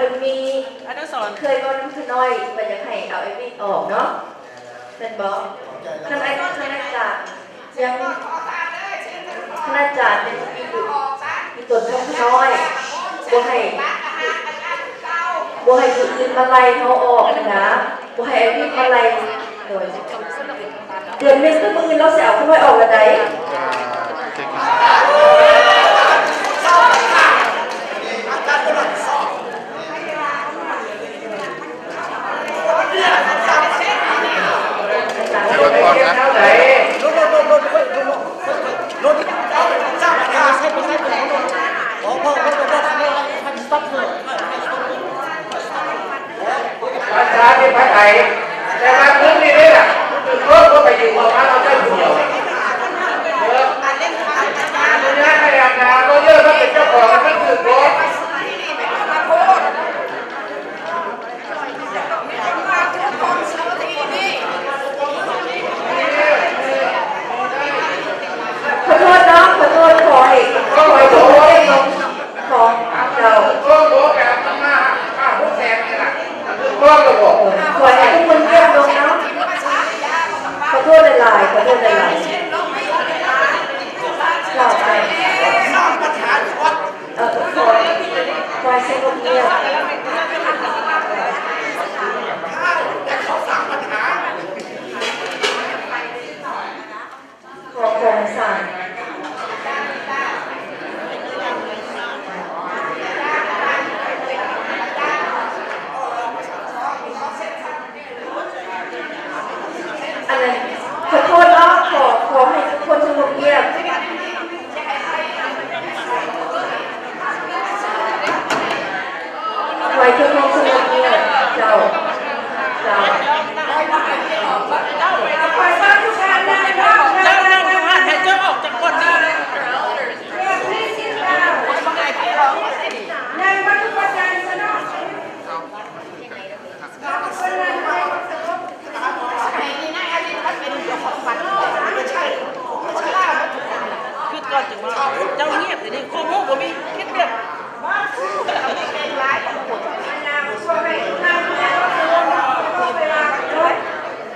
ເພິ່ນມີ ອະນຸສອນ ເຄີຍເວົ້ານຳຂະນ້ອຍວ່າຢາກໃຫ້ເອົາໄອ້ວິດອອກເນາະ ແມ່ນບໍ່? ຄະນະ ຄະນະອາຈານ ຍັງ ຄະນະອາຈານຍັງມີຢູ່ ມີຕົນຂະນ້ອຍ ບໍ່ໃຫ້ ບໍ່ໃຫ້ຜູ້ອື່ນມາໄລ່ເຮົາອອກຫັ້ນນະ ບໍ່ໃຫ້ອາວິດມາໄລ່ ໂດຍ ເດືອນເມສາມື້ອື່ນລາວຊິເອົາຂະນ້ອຍອອກລະໃດ? ອ່າ ເຈັດ ປະຊາທິປະໄຕ ແຕ່ວ່າເງິນນີ້ເດ້ລະ ຄືໂຄດບໍ່ໄປຢືມເອົາມາເອົາໃຊ້ຜູ້ດຽວ ເອີ ອະນຸຍາດໃຫ້ອາການໂຣເບີດມາເປັນເຈົ້າຂອງ ມັນຖືກບໍ່? ຂໍໂທດເນາະ ຂໍໂທດ ຂໍໃຫ້ ຂໍໃຫ້ທຸກຄົນເກັບລົງ ຂໍ ເຈົ້າ ຂໍໃຫ້ທຸກຄົນເກັບລົງເນາະ ຂໍໂທດຫຼາຍໆ ຂໍໂທດຫຼາຍໆ ເຈົ້າ ເອີ ຂໍ ຂໍໃຫ້ສະຫງົບງຽບ ຂໍຂອງສານ ອັນນັ້ນ ຂໍໂທດເນາະ ຂໍ ຂໍໃຫ້ທຸກຄົນສະຫງົບງຽບ. ຂໍໃຫ້ທຸກຄົນສະຫງົບງຽບ ເຈົ້າ ເຈົ້າ. ເຈົ້ານັ່ງຢູ່ຫັ້ນ ໃຫ້ເຈົ້າອອກຈາກບ່ອນນີ້ ຄືກ່ອນຈັ່ງວ່າ ເຈົ້າງຽບດຽວນີ້ ຄວາມຮູ້ບໍ່ມີ ຄິດແບບ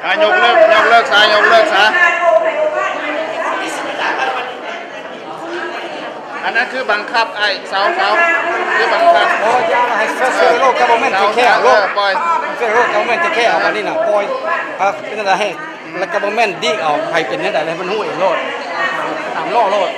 ອ່າ ຍົກເລີກ ຍົກເລີກຊະ ຍົກເລີກຊະ. ອັນນັ້ນຄືບັງຄັບ ອ້າຍ ເຊົາ ເຊົາ ຄືບັງຄັບ ໂອ້ ຢ່າໃຫ້ federal government take care ເອີ ໂລດ ເອີ ປ່ອຍ federal government take care ເອົາ ບັດນີ້ນະ ປ່ອຍ ເອີ ເປັນຈັ່ງໃດໃຫ້ ແລ້ວ government ດີກເອົາ ໃຜເປັນແນວໃດ ໃຫ້ມັນຮູ້ເອງໂລດ ຕາມ law ໂລດ.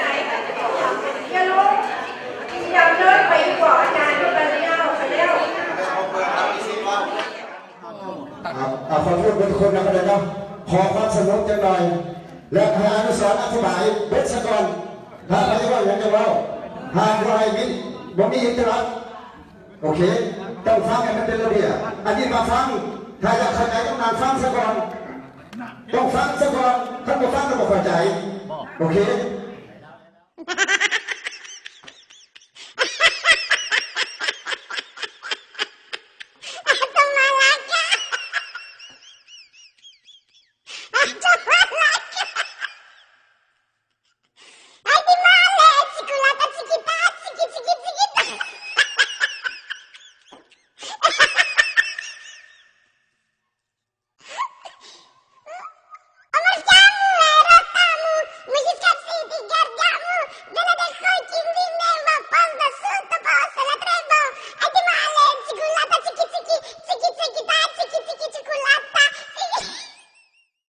ອ່າ ຂໍໂທດເບິດທຸກຄົນນະ ເນາະ ຂໍຄວາມສະຫງົບຈັກໜ່ອຍ ແລະ ໃຫ້ອະນຸສອນອະທິບາຍເບິດຊະກ່ອນ ຖ້າໃຜເວົ້າຫຍັງຈະເວົ້າ ຫ້າມບໍ່ໃຫ້ມີ ບໍ່ມີອິນເຕີຣັບ ໂອເຄ ຕ້ອງຟັງໃຫ້ມັນເປັນລະບຽບ ອັນນີ້ມາຟັງ ຖ້າຢາກເຂົ້າໃຈຕ້ອງນັ່ງຟັງຊະກ່ອນ ຕ້ອງຟັງຊະກ່ອນ ຄັນບໍ່ຟັງກໍບໍ່ເຂົ້າໃຈ ໂອເຄ.